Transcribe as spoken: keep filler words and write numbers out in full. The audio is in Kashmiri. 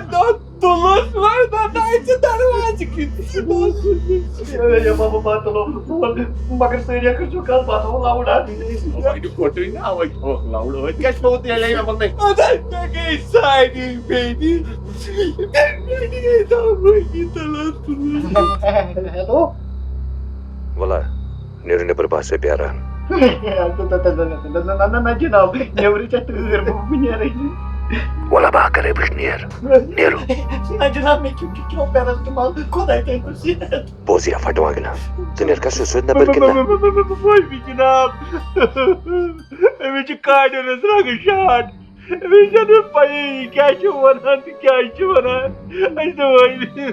دۄد تُلُس وۄنۍ دۄداے ژٕ دروازٕ کِنۍ۔ اے بابا، بہٕ تُلو فون، مگر سٲری اکھ چھُ کتھ، بہٕ تھاوو لاوُڈ اکھ۔ وۄنۍ کوٚٹُے نہٕ، اَوَے تھوٚوُکھ لاوُڈ، أتھۍ کیٛاہ چھِ تھوٚومُت تیٚلے مےٚ ووٚنمَے؟ اَدٕ مےٚ گٔے سارے بیٚنہِ، مےٚ گٔے سارے تُلُس۔ ہیلو۔ وَلہٕ، نیرِو نیٚبر، بہٕ آسے پیاران۔ نہ، نہ، نہ، نہ، جناب، نیٚبرٕ چھےٚ تۭر، بہٕ، بہٕ نیرے نہٕ۔ وَلہٕ، بہٕ ہا کرے، بہٕ نیر۔ نیرو۔ نہ جناب، مےٚ کیوں کیوں پیراسٹمال، خۄداے تھٲیِن صحت۔ بوز یا پھٹوانگنا، ژٕ نیر کر سیوٚد سیوٚد نیٚبر کِنۍ نہ؟ بہٕ، بہٕ، بہٕ، بہٕ، بہٕ، بہٕ، بہٕ، جناب، أمِس چھِ کاڈٮ۪ن ہٕنٛز رگہٕ شاٹ۔ أمِس چھَنہٕ پَیی یہِ کیٛاہ چھِ وَنان تہٕ کیٛاہ چھِ وَنان۔ أسۍ دَپان،